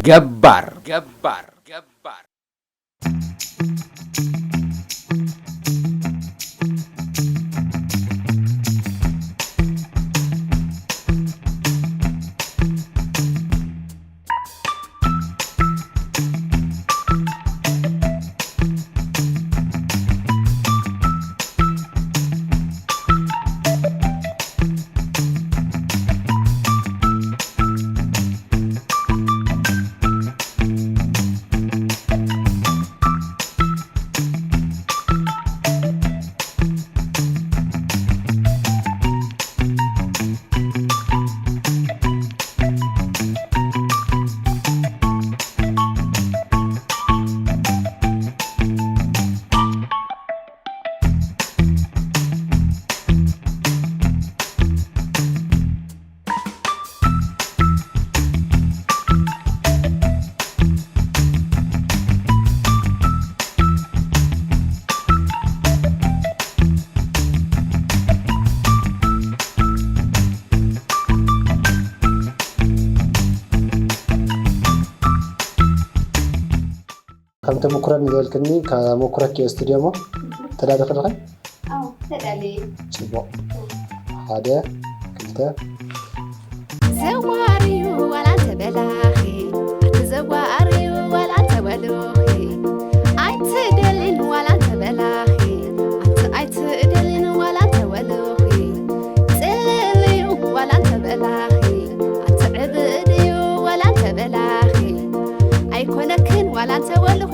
ገባር ገባር ገባር ከም ተመኩሮ ንዘልክኒ ካብ መኩረኪ ስቱድዮ ሞ ተዳለኺ ዲኺ? ኣዎ፣ ተዳለየ። ጽቡቕ። ሓደ፣ ክልተ። ዘዋርዩ ዋላ እንተ በላኺ፣ ኣቲ ዘዋርዩ ዋላ እንተ በሉኺ፣ ኣይትደልን ዋላ እንተ በላኺ፣ ኣቲ ኣይትደልን ዋላ እንተ በሉኺ፣ ጽልዩ ዋላ እንተ በላኺ፣ ኣቲ ዕብድዩ ዋላ እንተ በላኺ፣ ኣይኮነክን ዋላ እንተ በሉኺ፣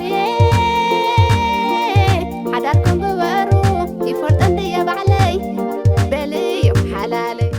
ሓዳርኩም ግበሩ ይፈልጠን ድየ ባዕለይ፣ በልዮም ሓላለይ።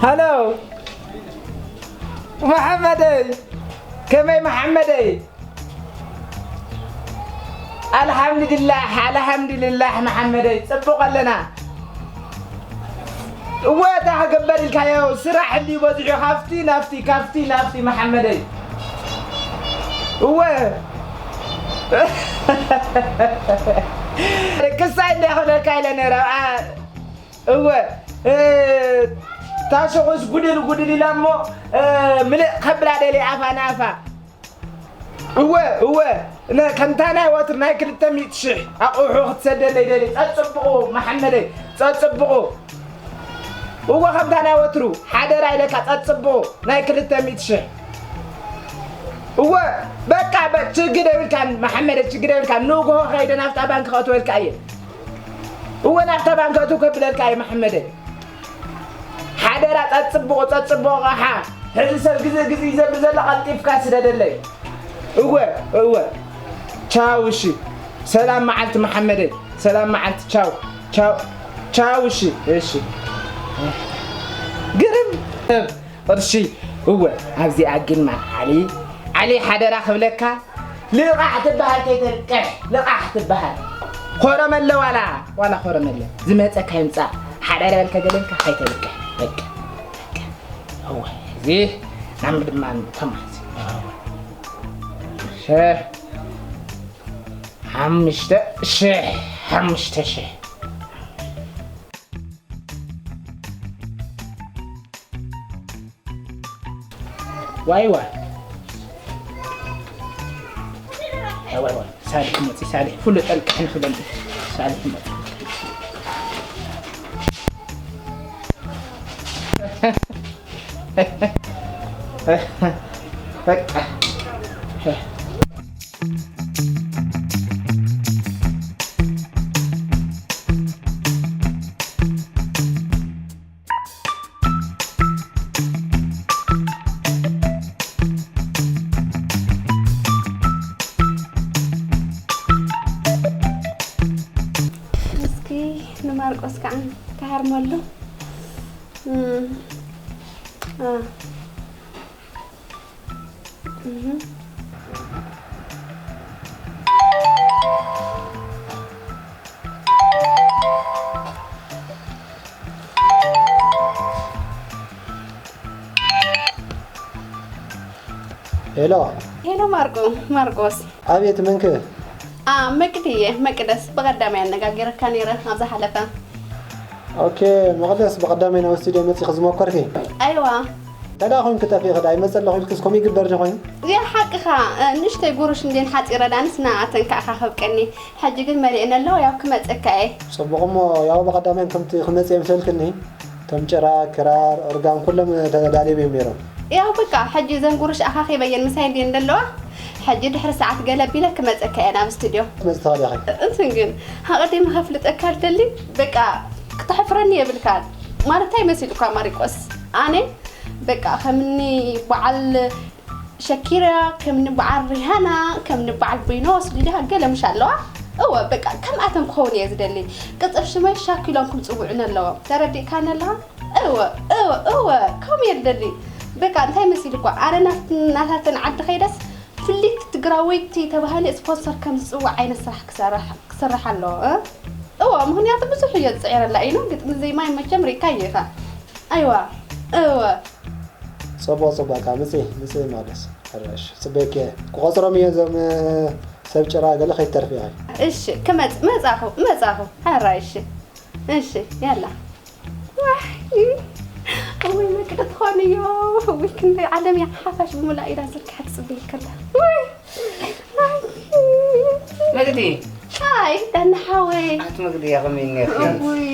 ሃሎ መሓመደይ፣ ከመይ መሓመደይ? ኣልሓምዱሊላህ፣ ኣልሓምዱሊላህ መሓመደይ፣ ጽቡቕ ኣለና። እወ፣ እታ ክግበር ኢልካዮ ስራሕ እንድዩ በዚሑ፣ ካብቲ ናብቲ፣ ካብቲ ናብቲ መሓመደይ። እወ። ክሳይ እንድያ ክብለካ ኢለ ነይረ። ኣ-፣ እወ፣ እ፣ እታ ሸቑስ ጉድል ጉድል ኢላ እሞ፣ እ፣ ምልእ ከብላ ደልየ ኣፋ ንኣፋ። እወ፣ እወ፣ ነ-፣ ከምታ ናይ ወትሩ ናይ ክልተ ሚእቲ ሽሕ ኣቑሑ ክትሰደለይ ደልየ። ጸጽብቑ መሓመደይ፣ ጸጽብቑ። እወ፣ ከምታ ናይ ወትሩ ሓደራ ኢለካ ጸጽብቑ ናይ ክልተ ሚእቲ ሽሕ። እወ፣ በቃ፣ በ-፣ ችግር የብልካን መሓመደይ፣ ችግር የብልካን። ንግሆ ከይደ ናብታ ባንክ ከእትወልካ እየ። እወ፣ ናብታ ባንክ እትው ከብለልካ እየ መሓመደይ። ሓደራ ጸጽብቑ፣ ጸጽብቑ ኣቕሓ። ሕዚ ሰብ ግዜ ግዜ እዩ ዘብል ዘሎ፣ ቀልጢፍካ ስደደለይ። እወ፣ እወ። ቻው፣ እሺ። ሰላም መዓልቲ መሓመደይ። ሰላም መዓልቲ። ቻው፣ ቻው፣ ቻው። እሺ፣ እሺ። ግርም ሰብ ቅርሺ። እወ፣ ኣብዚኣ ግን ማን ዓሊ፣ ዓሊ ሓደራ ክብለካ፣ ልቓሕ ትበሃል ከይተልቅሕ፣ ልቓሕ ትበሃል። ኮረመለ ዋላ፣ ዋላ ኮረመለ። ዝመጸካ ይምጻእ። ሓደራ በልካ ገለልካ ከይተልቅሕ። በቃ፣ በቃ። እወ፣ እዚ ናብ ምድማን ተማሲ። ሸ-፣ ሓሙሽተ ሽሕ፣ ሓሙሽተ ሽሕ። ዋይ ዋይ። ዋይ ዋይ ዋይ። ሳልሕ መፂ፣ ሳልሕ። ፍሉጥ ጠልቅሕን ክበል። ሳልሕ መፂ። በቃ። እስኪ ንማርቆስ ከዓ ክሃርመሉ። እም፣ አ። እህ። ሄሎ። ሄሎ ማርቆ፣ ማርቆስ። ኣቤት፣ መንክ? አ፣ መቅዲ እየ፣ መቅደስ። ብቐዳማይ ኣነጋጊረካ ነይረ ኣብ ዝሓለፈ። ኦኬ፣ መቕደስ፣ ብቐዳማይ ናብ ስቱድዮ መጺኺ ዝመኮርኪ? ኣይዋ። እንታይ ደኣ ኮይንኪ ጠፊእኺ ደኣ? ይመጽእ ኣለኹ ኢልክስ ከምኡ ይግበር ዶ ኮይኑ? ያ ሓቅኻ፣ እ፣ ንእሽተይ ጉሩሽ እንዴን ሓጺረ ደኣ ንስና ኣተንካእኻ ከብቀኒ። ሕጂ ግን መሊእን ኣለዎ፣ ያው ክመጸካ እየ። ጽቡቕ እሞ፣ ያው ብቐዳማይ ከምቲ ክመጽእ እየ ምስ በልክኒ፣ እቶም ጭራ፣ ክራር፣ ኦርጋን ኩሎም ተዳልዮም እዮም ነይሮም። ያው በቃ፣ ሕጂ እዘን ጉሩሽ ኣኻኺበየን ምሳይ እንዴን ዘለዋ፣ ሕጂ ድሕሪ ሰዓት ገለ ቢለ ክመጸካ እየ ናብ ስቱድዮ። ክትመጺ ትኽእሊ ኢኺ። እንትን ግን፣ ኣቐዲመ ከፍልጠካ ልደሊ፣ በቃ፣ ክተሕፍረኒ የብልካን። ማለት እንታይ መሲልኳ ማሪቆስ? ኣነ በቃ ከምኒ በዓል ሸኪራ፣ ከምኒ በዓል ሪሃና፣ ከምኒ በዓል ቢኖስ፣ ሊድያ ገለ ምሽ ኣለዋ። እወ፣ በቃ ከምኣተን ክኸውን እየ ዝደሊ። ቅጽል ሽመይ ሻኪሎም ክጽውዑኒ ኣለዎም። ተረዲእካኒ ኣለኻ? እወ፣ እወ፣ እወ፣ ከምኡ እየ ዝደሊ። በቃ እንታይ መሲልኳ? ኣነ ናት-፣ ናታተን ዓዲ ከይደስ ፍሊት ትግራወይቲ ተባሂለ ስፖንሰር ከም ዝጽዋዕ ዓይነት ስራሕ ክሰርሕ፣ ክሰርሕ ኣለዎ፣ እ? እወ፣ ምኽንያቱ ብዙሕ እየ ዝጽዕረላ ኢሉ ግጥሚ ዜማይ መቸም ሪእካዮ ኢኻ። ኣይዋ፣ እወ። ጽቡቕ፣ ጽቡቕ፣ በቃ ምጺ፣ ምጺ ማለት። ሕራይ እሺ፣ ጽበየኪ እየ። ክቆጽሮም እየ እዞም፣ እ፣ ሰብ ጭራ ገለ ከይትተርፊ ኢኺ። እሺ፣ ክመጽ-፣ መጻኹ፣ መጻኹ። ሕራይ እሺ። እሺ፣ ያላ። ዋይ፣ እውይ፣ መቅዲ ትኾን እዮ። እውይ፣ ክንደይ ዓለም እያ ሓፋሽ ብምሉኣ ኢዳ ዘርጊሓ ትጽበየካ ኣላ። ውይ፣ ኣይ፣ መቅዲ። ኣይ፣ ዳና ሓወይ። ኣቲ መቅዲ፣ እያ ከመይ እኒአኺ? እውይ።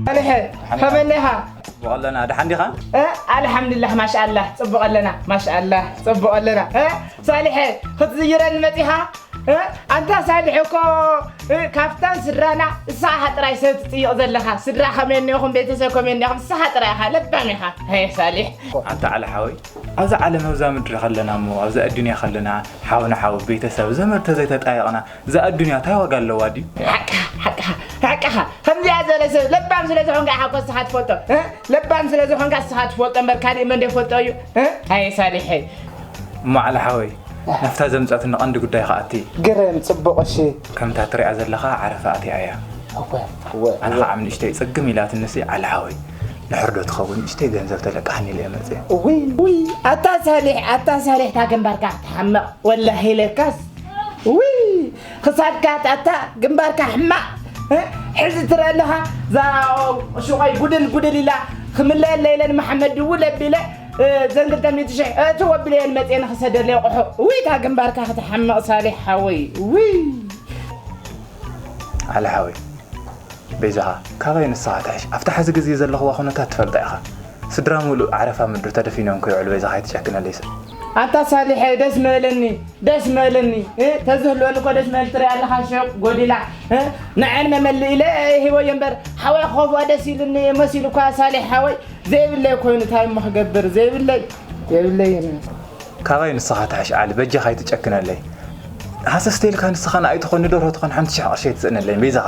ሳልሐ፣ ከመይ ኣለኻ? ጽቡቕ ኣለና፣ ደሓን ዲኻ? እ፣ ኣልሓምዱሊላህ፣ ማሻኣላህ፣ ጽቡቕ ኣለና፣ ማሻኣላህ፣ ጽቡቕ ኣለና። እ፣ ሳልሐ፣ ክትዝይረኒ መጺኻ? እ፣ ኣንታ ሳልሕ እኮ፣ እ፣ ካፍታን ስድራና፣ ንስኻ ጥራይ ሰብ ትጥይቕ ዘለኻ። ስድራ ከመይ እኒኦኹም፣ ቤተሰብ ከመይ እኒኦኹም፣ ንስኻ ጥራይ ኢኻ፣ ለባም ኢኻ። ሄ፣ ሳልሕ። ኣንታ ዓሊ ሓወይ፣ ኣብዛ ዓለም፣ ኣብዛ ምድሪ ከለና እሞ፣ ኣብዛ ኣዱንያ ከለና፣ ሓው ንሓው፣ ቤተሰብ፣ ዘመድ ተዘይተጣየቕና፣ እዛ ኣዱንያ እንታይ ዋጋ ኣለዋ ድዩ? ሓቅኻ፣ ሓቅኻ፣ ሓቅኻ። ከምዚኣ ዝበለ ሰብ ለባም ስለ ዝኾንካ ኢኻ እኮ ንስኻ ትፈልጦ፣ እ? ለባም ስለ ዝኾንካ ንስኻ ትፈልጦ እምበር ካሊእ መን ዶ ይፈልጦ እዩ? እ? ኣየ ሳሊሐይ። እሞ ዓሊ ሓወይ፣ ናብታ ዘምጻትኒ ቀንዲ ጉዳይ ክኣቲ። ግርም፣ ጽቡቕ፣ እሺ። ከምታ ትሪኣ ዘለኻ ዓረፋ ኣትያ እያ። እወ፣ እወ፣ ኣነ እወ። ኸዓ ንእሽተይ ጽግም ኢላትንሲ ዓሊ ሓወይ፣ ድሕር ዶ ትኸውን ንእሽተይ ገንዘብ ተለቃሕኒ ኢለ እየ መጽየ። እውይ፣ ውይ፣ ኣታ ሳሊሕ፣ ኣታ ሳሊሕ፣ እታ ግንባርካ ክትሓምቕ፣ ወላሂ ኢለካስ። ውይ፣ ክሳድካ ኣታ ግንባርካ ሕማቕ፣ እ? ሕዚ ትረአ ኣለኻ፣ እዛ ሹቐይ ጉድል ጉድል ኢላ፣ ክምለየለይ ኢለ ንመሓመድ ድውል ኣቢለ፣ እ፣ ዘን ክልተ ሚእቲ ሽሕ፣ እ፣ እትወ ኣቢለየን መፅየ ንኽሰደለይ ኣቑሑ። ውይ፣ እታ ግንባርካ ክትሓምቕ ሳሊሕ ሓወይ፣ ውይ። ዓሊ ሓወይ፣ በይዛኻ፣ ካባይ ንስኻ ትሕሽ። ኣብቲ ሓዚ ግዜ ዘለኽዋ ኩነታት ትፈልጣ ኢኻ። ስድራ ምሉእ ዓረፋ ምድሪ ተደፊኖም ከይውዕሉ በይዛኻ ኣይትጨክነለይ ሰብ። ኣንታ ሳሊሐ፣ ደስ ምበለኒ፣ ደስ ምበለኒ። እ፣ ተዝህልወኒ እኮ ደስ ምበል ትሪኣ ኣለኻ፣ ሸቕ ጎዲላ። እ፣ ንዐን መመልእ ኢለ ሂበዮ እምበር፣ ሓወይ ክኸፍዋ ደስ ኢሉኒ መሲሉ እኳ ሳሊሕ ሓወይ፣ ዘይብለይ ኮይኑ እንታይ እሞ ክገብር፣ ዘይብለይ፣ የብለይ። ካባይ ንስኻ ትሕሽ ዓሊ፣ በጃኻ ኣይትጨክነለይ። ሃሰስ ተይልካ ንስኻ ንኣይ ትኾኒ ደርሆ ትኾን ሓንቲ ሽሕ ቅርሺ ኣይትስእነለይ፣ በይዛኻ።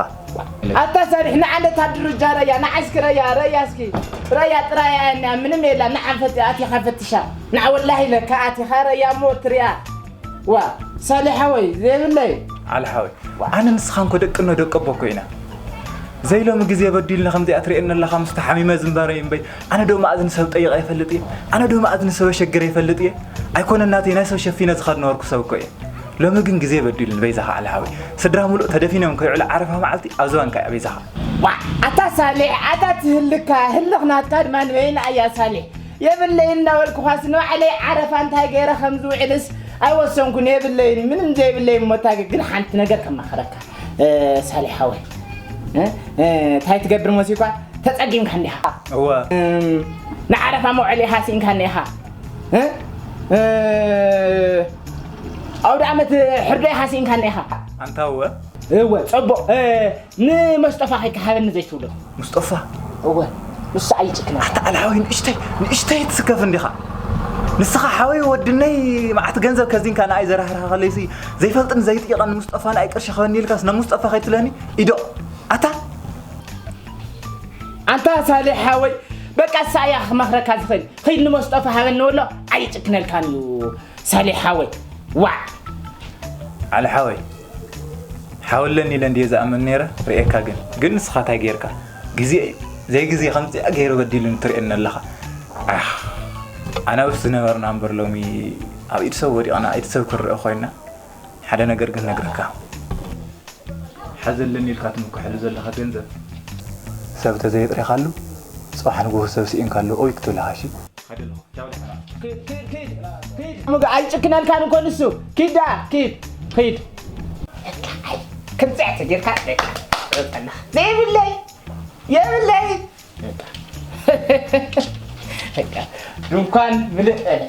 ኣታ ሳሊሕ፣ ንዓለታ ድርጃ ረያ፣ ንዓስኪ ረያ፣ ረያ እስኪ። ረያ ጥራይ እያ እኒኣ፣ ምንም የላ። ንዓ ፈት-፣ ኣቲኻ ፈትሻ። ንዓ ወላሂ ኢለካ ኣቲኻ ረያ እሞ ትሪኣ። ዋ፣ ሳሊሕ ሓወይ፣ ዘይብለይ። ዓሊ ሓወይ፣ ኣነ ንስኻ እንኮ ደቂ እኖ ደቂ ኣቦ እኮ ኢና። ዘይሎሚ ግዜ በዲሉኒ ከምዚኣ ትርእየኒ ኣለኻ ምስ ተሓሚመ ዝንበረ እዩ እምበይ። ኣነ ዶ መኣዝን ሰብ ጠይቐ ይፈልጥ እየ? ኣነ ዶ መኣዝን ሰብ ኣሸግረ ይፈልጥ እየ? ኣይኮነን ናተይ ናይ ሰብ ሸፊነ ዝኸድ ነበርኩ ሰብ እኮ እየ። ሎሚ ግን ግዜ በዲሉኒ በይዛኻ ዓሊ ሓወይ። ስድራ ሙሉእ ተደፊኖም ከይውዕሉ ዓረፋ መዓልቲ ኣብ ዝባንካ እያ በይዛኻ። ዋ ኣታ ሳሌሕ ኣታ ትህልካ ህልኽ ናትካ ድማ ንበይና እያ ሳሌሕ። የብለይን እናበልኩኻስ ንባዕለይ ዓረፋ እንታይ ገይረ ከም ዝውዕልስ ኣይወሰንኩን። የብለይን ምንም ዘይብለይ እሞ እታ ግን ሓንቲ ነገር ከማኽረካ። ሳሌሕ ሓወይ እንታይ ትገብር መሲኳ ተጸጊምካ እንዲኻ። እወ። ንዓረፋ መውዕሊ ኢኻ ስኢንካ እንዲኻ። ኣውደ ዓመት ሕርዶ ኢኻ ስኢንካ እንዲኻ። ኣንታ እወ። እወ፣ ጽቡቕ። ንመስጠፋ ከይካ ሃበኒ ዘይትብሎ። ሙስጠፋ። እወ፣ ንሱ ኣይጭክና። ኣታ ኣልሓወይ ንእሽተይ ንእሽተይ ትስከፍ እንዲኻ። ንስኻ ሓወይ ወድነይ መዓት ገንዘብ ከዚንካ ንኣይ ዘራህርሃ ከለይሲ ዘይፈልጥን ዘይጥይቐን ሙስጠፋ ንኣይ ቅርሺ ክበኒ ኢልካስ ናብ ሙስጠፋ ከይትብለኒ ኢዶ ኣታ ኣንታ ሳሌሕ ሓወይ በቃ ሳያ ክመኽረካ ዝኽእል ኺድ ንመስጠፋ ሃበኒ ወሎ ኣይጭክነልካን እዩ። ሳሌሕ ሓወይ ዋዕ ዓሊ ሓወይ ሓወለኒ ኢለ እንድየ ዝኣምን ነይረ ርእየካ ግን ግን ንስኻ እንታይ ገይርካ ግዜ እዩ ዘይግዜ ከምዚኣ ገይሩ በዲሉኒ ትርእየኒ ኣለኻ። ኣናብስ ዝነበርና እምበር ሎሚ ኣብ ኢድ ሰብ ወዲቕና ኢድ ሰብ ክንርአ ኮይንና ሓደ ነገር ግን ነግረካ ሓዘለኒ ኢልካ ትምክሐሉ ዘለኻ ገንዘብ ሰብ ተዘየጥሪኻሉ ጽባሕ ንግሆ ሰብ ስኢንካሉ ኦይ ክትብልኻ እሺ። ኣይጭክነልካን እኮ ንሱ። ኪዳ ኪድ ኪድ ከምፅዕ ተጌርካ በቃ ፀላኻ ዘይብለይ የብለይ በቃ ድንኳን ምልእ በለ።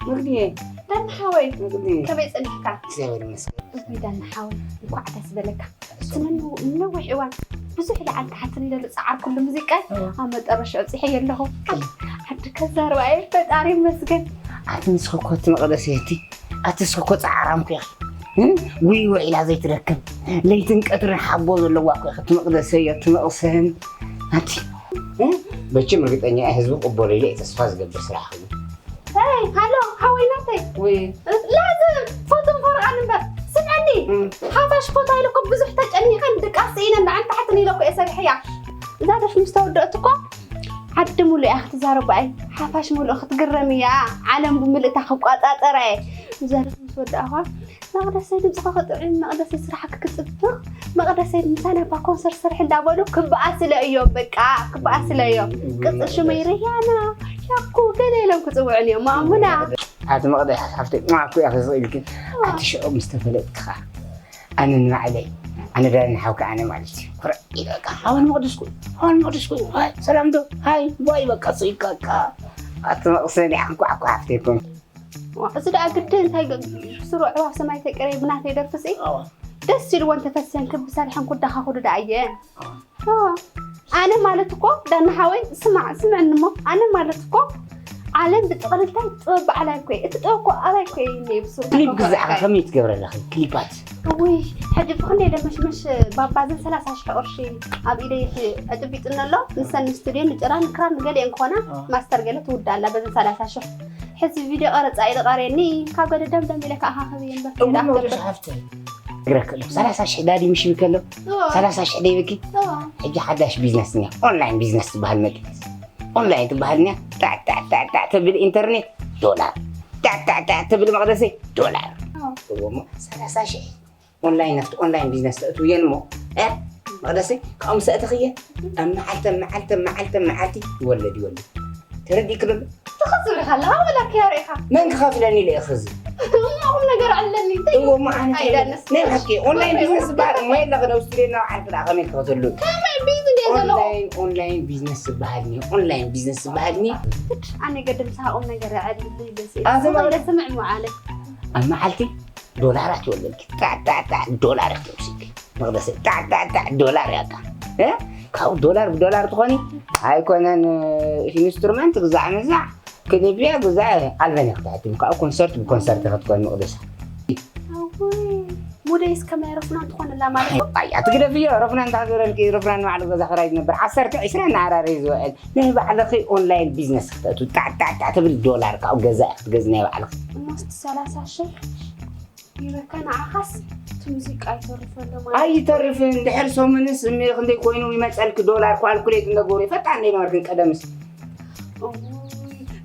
መግድየ ዳኒ ሓወይ መግድየ ከመይ ጸኒሕካ? እግዚኣብሔር ይመስገን። እይ ዳኒ ሓወይ እንኳዕ ደስ በለካ። እቲ ነንው- ነዊሕ እዋን ብዙሕ ኢለ ኣንተ ሓትን ኢለ ዝጸዓርኩሉ ሙዚቃ እዋ። ኣብ መጠረሻ ኣብጺሐዮ ኣለኹ። ዓዲ ከዛርባ እየ ፈጣሪ ይመስገን። ኣቲ ንስኺ እኮ እቲ መቕደስ እየቲ ኣቲ ንስኺ እኮ ጸዓራም እኮ ኢኺ። እም? ውይ ውዒላ ዘይትደክም ለይትን ቀትርን ሓቦ ዘለዋ እኮ ኢኺ። እቲ መቕደስ እዮ እቲ መቕሰን ኣቲ እም? መቸም ርግጠኛ እየ ህዝቢ ቅበሎ ኢለ እየ ተስፋ ዝገብር ስራሕ እዩ። ሄይ ሃሎ ሓወይ ናተይ ወይ ላዘ ፎቶን ፈርቓን እምበር ስምዐኒ እም። ሓፋሽ ፎቶ ኢለ እኮ ብዙሕ ተጨኒቐን ድቃስ ስኢነን ንዓን ታሕትን ኢለ እኮ እየ ሰሪሐያ እዛ ደርፊ ምስ ተወደእት እኮ ዓዲ ሙሉእ እያ ክትዛረባ እየ ሓፋሽ ሙሉእ ክትግረም እያ ዓለም ብምልእታ ክቋፃፀራ እየ እዛ ደርፊ ምስ ወደእኳ መቕደሰይ ድምፅኻ ክጥዕም መቕደሰይ ስራሕኪ ክፅብቕ መቕደሰይ ምሳና እባ ኮንሰርት ስርሒ እንዳበሉ ክበኣስለ እዮም በቃ ክበኣስለ እዮም ቅፅል ሽመይ ርያና ሻኩ ገለ ኢሎም ክፅውዕን እዮም ማሙና ኣቲ መቕደስ ሓፍተይ ማኩ እያ ክስቕ ኢልኪ ኣቲ ሽዑ ምስ ተፈለጥኪ ኸዓ ኣነ ንባዕለይ ኣነ ዳኒ ሓውኪ ኣነ ማለት እዩ ኩርዕ ኢለ በቃ ሓወን መቕደስ ኩይ ሓወን መቕደስ ኩይ ሃይ ሰላም ዶ ሃይ ባይ በቃ ስኢልካ በቃ ኣቲ መቕሰን ይሓንኳዕኳ ሓፍተይ ኮንኪ እዚ ደኣ ግዲ እንታይ ስሩ ዕባብ ሰማይ ተቀረይ ብናተይ ደርፍሲ ደስ ኢልዎ እንተፈስየን ክቢ ሰሪሐን ኩዳኻ ኩዱ ደኣ እየን ኣነ ማለት እኮ ዳና ሓወይ ስማዕ ስምዕኒ እሞ ኣነ ማለት እኮ ዓለም ብጥቕልልታይ ጥበብ ባዕላይ እኮ እቲ ጥበብ እኮ ኣባይ እኮ እዩ እኒኤ ብስሩ ክሊፕ ግዛዕካ ከመይ ትገብረ ኣለኺ ክሊፓት ውይ ሕጂ ብክንደይ ለመሽመሽ ባባ ዘን ሰላሳ ሽሕ ቅርሺ ኣብ ኢደይ ኣጭቢጥኒ ኣሎ ንሰን ንስቱድዮ ንጭራ ንክራር ንገሊአን ክኾና ማስተር ገለ ትውዳ ኣላ በዘን ሰላሳ ሽሕ ሕዚ ቪድዮ ቀረፃ ኢሉ ቀርየኒ ካብ ገለ ደምደም ኢለ ከኣኻኽብ እየ እምበር እሞ መውደሽ ሓፍተይ ግረክ ኣሎ ሰላሳ ሽሕ ዳዲ ምሽ ይብከሎ ሰላሳ ሽሕ ደይብኪ ሕጂ ሓዳሽ ቢዝነስ እኒያ ኦንላይን ቢዝነስ ትበሃል መግለፂ ኦንላይን ትበሃል እኒያ ጣዕጣዕጣዕጣዕ ተብል ኢንተርኔት ዶላር ጣዕጣዕጣዕ ተብል መቕደሰይ ዶላር እዎ እሞ ሰላሳ ሽሕ ኦንላይን ናብቲ ኦንላይን ቢዝነስ ተእትውየን እሞ እ መቕደሰይ ካብኡ ምስ ኣእተኽየ ኣብ መዓልቲ ኣብ መዓልቲ ኣብ መዓልቲ ኣብ መዓልቲ ይወለድ ይወለድ ተረዲእኪ ዶ ኣሎ ትኽዝብ ኢኻ ኣለኻ ወላ ክያር ኢኻ መን ክኸፍለኒ ኢለ እየ ክኽዝብ እሞ ቁም ነገር ኣለኒ እንታይ እዩ እዎ እሞ ኣነ እንታይ ኣይደንስ ናይ ብሓቂ ኦንላይን ቢዝነስ ዝበሃል እሞ የለ ከደ ውስድሬና ዓርኪ ደኣ ከመይ ክኸተሉ ከመይ ቢዝ እንደ ዘለኹ ኦንላይን ኦንላይን ቢዝነስ ዝበሃል እኒኦ ኦንላይን ቢዝነስ ዝበሃል እኒኦ ኣነ ገድም ሳሃ ቁም ነገር ኣዕልልይ ደስ ኣዘ ኢለ ማለት ስምዕ መዓለ ኣብ መዓልቲ ዶላራት ይወለድኪ ጣዕጣዕጣዕ ዶላር ክትወስድኪ መቕደሰ ጣዕጣዕጣዕ ዶላር ያካ እ? ካብ ዶላር ብዶላር ትኾኒ ኣይኮነን ኢንስትሩመንት ግዛዕ ምዛዕ ክድብያ ጉዛ ኣልበን ክትሕትም ካብ ኮንሰርት ብኮንሰርት ክትኮን መቕደሳ። ሙደይስ ከመይ ረፍና እንትኾንላ ማለት እዩ። ኣይ ኣትግደፍዮ ረፍና እንታ ክገብረልኪ ረፍና ንባዕሉ ገዛ ክራይ ዝነብር ዓሰርተ ዕስራ እናዓራረዩ ዝውዕል ናይ ባዕልኺ ኦንላይን ቢዝነስ ክተእቱ ጣዕጣዕጣዕ ትብል ዶላር ካብኡ ገዛ ክትገዚ ናይ ባዕልኺ። እሞስቲ ሰላሳ ሽሕ ይበካ ንዓኻስ እቲ ሙዚቃ ይተርፍ ኣሎ ማለት እዩ። ኣይተርፍን ድሕር ሰሙንስ እሚ ክንደይ ኮይኑ ይመፀልኪ ዶላር ኳልኩሌት እንደገብሩ ፈጣን ደይነበርክን ቀደምስ።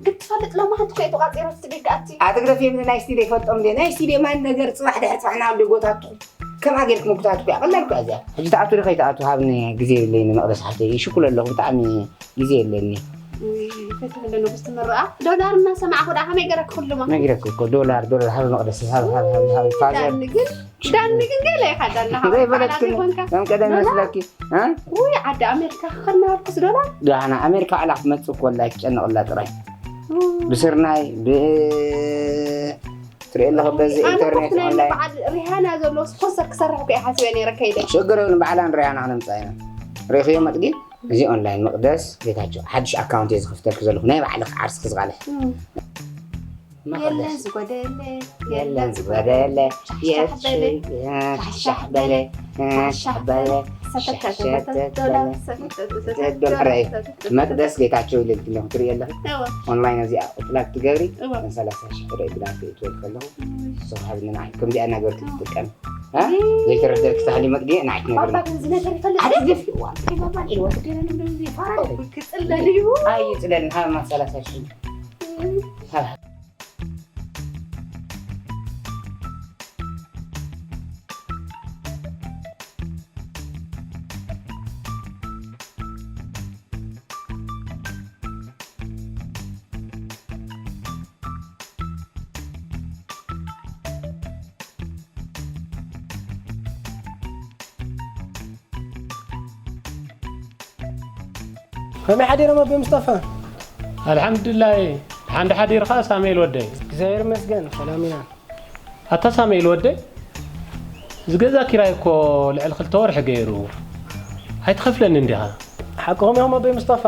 ግን ትፈልጥ ሎማ ሓንቲ ኮ ተቋፂሩ ስቱዲዮ ከኣቲ ኣትግረፍ የብለ ናይ ስቱዲዮ ይፈልጦም ደ ናይ ስቱዲዮ ማን ነገር ፅባሕ ድሕር ፅባሕ ናብ ደ ጎታቱ ከማ ጌርክ ምጉታት እኮ ቀላል እኮ እዚኣ ሕጂ ተኣቱ ዶ ከይተኣቱ ሃብኒ ግዜ የብለይኒ መቕደስ ሓፍተይ ይሽኩል ኣለኹ ብጣዕሚ ግዜ የለኒ ፈትሕ ኣለኖ ብስትምርኣ ዶላር እናሰማዕኹ ዳ ከመይ ገረክ ክልሞ ነግረክ እኮ ዶላር ዶላር ሃብ መቕደስ ሃብ ሃብ ሃብ ሃብ ፋዘር ዳኒ ግን ዳኒ ግን ገለ ኢኻ ዳና ዘይበለትክን ከም ቀደም ይመስለኪ ውይ ዓዲ ኣሜሪካ ክኸናልኩስ ዶላር ዳና ኣሜሪካ ዕላ ክትመፅእ ኮላ ይትጨነቕላ ጥራይ ብስርናይ ብ ትሪኦ ኣለኹ በዚ ኢንተርኔት ኦንላይን በዓል ሪሃና ዘሎ ስፖንሰር ክሰርሕ እኮ ሓስበ ነይረ ከይደ ሽግር የብሉን በዓላን ሪሃና ክነምፅኣ ኢና ሪእኽዮ መጥጊ እዚ ኦንላይን መቕደስ ጌታቸው ሓድሽ ኣካውንት እየ ዝኸፍተልኪ ዘለኹ ናይ ባዕልኺ ዓርስኪ ዝቓልሕ የለን ዝጎደለ የለን ዝጎደለ የሻሕ በለ ሻሕ በለ ሻሕ በለ ዶላር እዩ መቅደስ ጌታቸው ኢለ ኣለኹ ትሪኢ ኣለኺ ኦንላይን እዚኣ ኦፕላክ ትገብሪ ሰላሳ ሽሕ ፍረ ብላክ ይትወል ከለኹ ሰብሃብ ንንዓይ ከምዚኣ እናገበርኪ ትጥቀም ዘይተረደልኪ ሳህሊ መቅዲ ንዓይ ትነግሪ ኣትግደፊ እዋ ከይባባን ኢልዋ ትገለኒ ምንም ዘይፋራ ክፅለል እዩ ኣይፅለልን ሃብ ማት ሰላሳ ሽሕ ከመይ ሓዲሮም ኣቦይ ሙስጠፋ? ኣልሓምዱሊላሂ ደሓን ዶ ሓዲርካ ሳሙኤል ወደይ? እግዚኣብሔር ይመስገን ሰላም ኢና። ኣታ ሳሙኤል ወደይ እዚ ገዛ ኪራይ እኮ ልዕሊ ክልተ ወርሒ ገይሩ ኣይትኸፍለንን ዲኻ? ሓቅኹም ኢኹም ኣቦይ ሙስጠፋ